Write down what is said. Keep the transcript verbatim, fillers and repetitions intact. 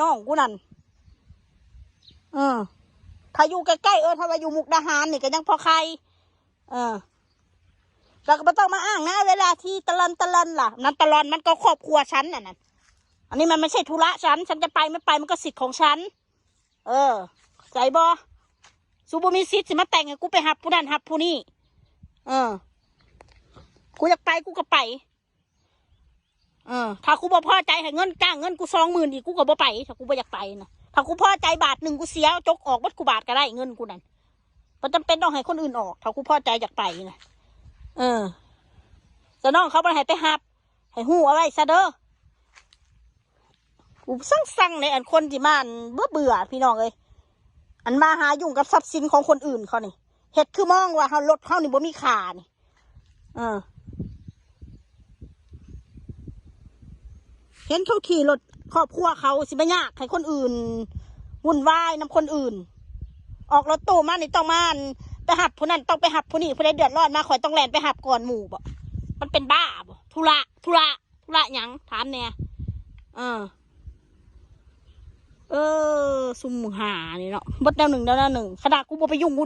น้องกูนั่น เออ ถ้าอยู่ใกล้ๆ เออ ถ้าว่าอยู่มุกดาหารนี่ก็ยังพอใคร เออ แล้วก็บ่ต้องมาอ้างนะ เวลาที่ตะลอนตะลอนล่ะ นั้นตะลอนมันก็ครอบครัวฉันน่ะนะ อันนี้มันไม่ใช่ธุระฉัน ฉันจะไปไม่ไปมันก็สิทธิ์ของฉัน เออ ใจบ่ สูบ่มีสิทธิ์สิมาแต่งให้กูไปหับผู้นั้นหับผู้นี้ เออ กูอยากไปกูก็ไป เออ ถ้ากูบ่พอใจให้เงินจ้างเงินกูสองหมื่นอีกกูก็บ่ไป ถ้ากูบ่อยากไปนะ ถ้ากูพอใจบาทหนึ่งกูเสียจกออกเบิดกูบาทก็ได้เงินกูนั่น บ่จำเป็นต้องให้คนอื่นออก ถ้ากูพอใจอยากไปนะ เออ แต่น้องเขาบ่ให้ไปหับ ให้ฮู้เอาไว้ซะเด้อ กูสั่งๆ เลย อันคนที่มาอันเบื่อๆ พี่น้องเอ้ย อันมาหายุ่งกับทรัพย์สินของคนอื่นเขานี่ เฮ็ดคือมองว่าเฮา รถเฮานี่บ่มีค่านี่ เออ เห็นเขาขี่รถครอบครัวเขาสิมายากให้คนอื่น วุ่นวายนำคนอื่น ออกรถตู้มานี่ต้องมาอันไปหับผู้นั้นต้องไปหับผู้นี้ ผู้ใดเดือดร้อนมาข่อยต้องแล่นไปหับก่อนหมู่บ่ มันเป็นบ้าบ่ ธุระ ธุระ ธุระหยัง ถามแหน่ เออ เออ ซุมหานี่เนาะ เบิดแนวหนึ่งแนวหนึ่ง ขนาดกูบ่ไปยุ่ง